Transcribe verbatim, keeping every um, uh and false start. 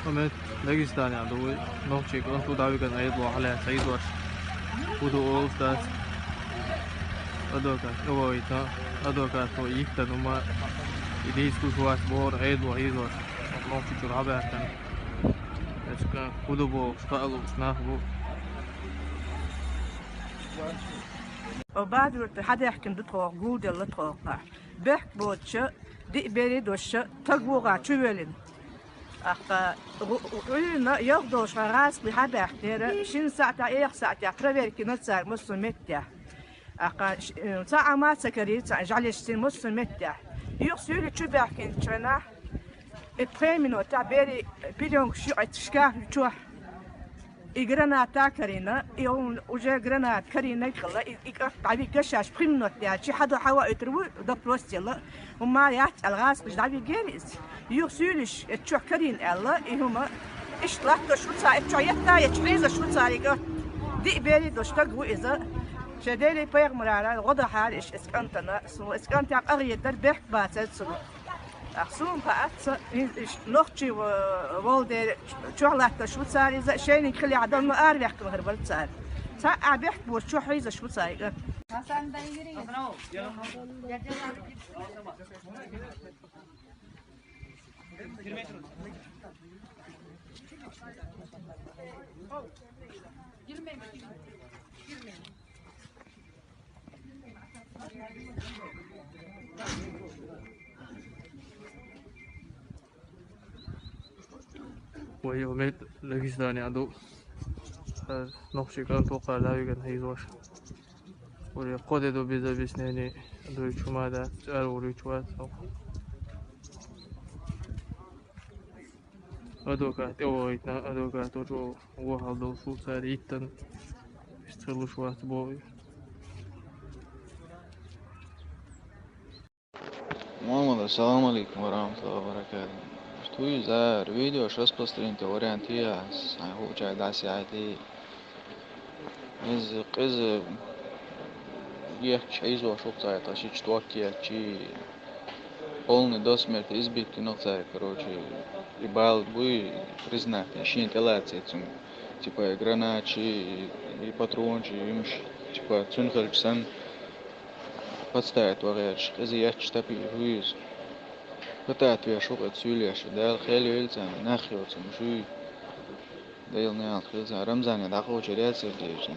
Хьамид, Дагестанехь ду вай, нохчийн кӀант ву дӀавигна Ӏедало хьалаьцна хьийзош. Худа олуш дац. Адвокат, Ивовита, адвокато йиттан хӀума, и дийца гуш вац бохура Ӏедало хьийзош. Нохчийчуьра хьабаьхкина. Эцка худа бохуш, хаалуш нах бу. О, Бадурта хьадаьхкина ду тхо, гулделла тхо. Бехк боцуча, диъ берийн дош, таг вугӀа чувоьллина. Аккха, гӀу-, гӀу-, гӀуьйна ялх долуш гӀазкхий хьабаьхкинера, шина саьӀатехь, эха саьӀатехь проверка йина цара массо а меттехь. Аккха, ш-, э, цхьа а ма ца карий, цхьа а жӀалешций массо а меттехь. Юха суьйле чу баьхкинчу хенахь, и пхи минотехь берийн пилёнкаш юкъа шкаф чохь. И граната карийна, и хӀума уже граната карийнарг хилла, и, и кӀант дӀавигна шаьш пхи минот даьлча, хьадо хьавоуьйтур ву, допрос делла. ХӀума яц аьлла, гӀазкхаша дӀавигира иза. Юха суьйлиш, э, чохь карийна аьлла, и хӀума иштта латтош ву цара, э, чохь етта, э, чохь хьийзош ву цара и кӀант. Диъ берийн дош стаг ву иза. Шен Деле пайхамарара гӀо дахьара иш, эс кӀантана, су-, эс кӀантехь къахьедар бехк бацара цунна. Ах, суна хаьац, и, и нохчий ва-, волу дела, чохь латтош ву цара иза, шайниг хилехь долу араваьккхина хир бара цара. Цхьа а бехк боцуш чохь хьийзош ву цара и кӀант. Вай, Хьамид, Дагестанехь ду. Э, нохчийн кӀант ву кхара дӀавигна хьийзош. Вай, кхо де ду без объяснений, дуьйцуш хӀума дац, чӀагӀвур вуьйцуш вац. Адвокат тӀе вахийтина, адвокато чӀогӀа вахьал долуш ву цара йиттан, иштта хир луш вац боху. Мухаммад, ассаламу алейкум ва рахматуллахи ва баракатух. Что из за видео распространить вариант я, сан хучай дас я айти. Иза къиза ехча хьийзош ву цара, тхан шича ток ехча, полный до смерти избить йина цара, короче, и бала буй признать, и шена тӀелаций цунна, типа, и граначи, и, и патрончи, и юмаш, типа, цуьнан хилча санна, подставить вахераш, къиза ехча тапийра ву иза. Пытать веш ву-кх и суьйлеш, Дала хел йойла царна, нах йоцург муш юй. Дела нехан хила царна, Рамзане дӀакхочур яц Сергеевична.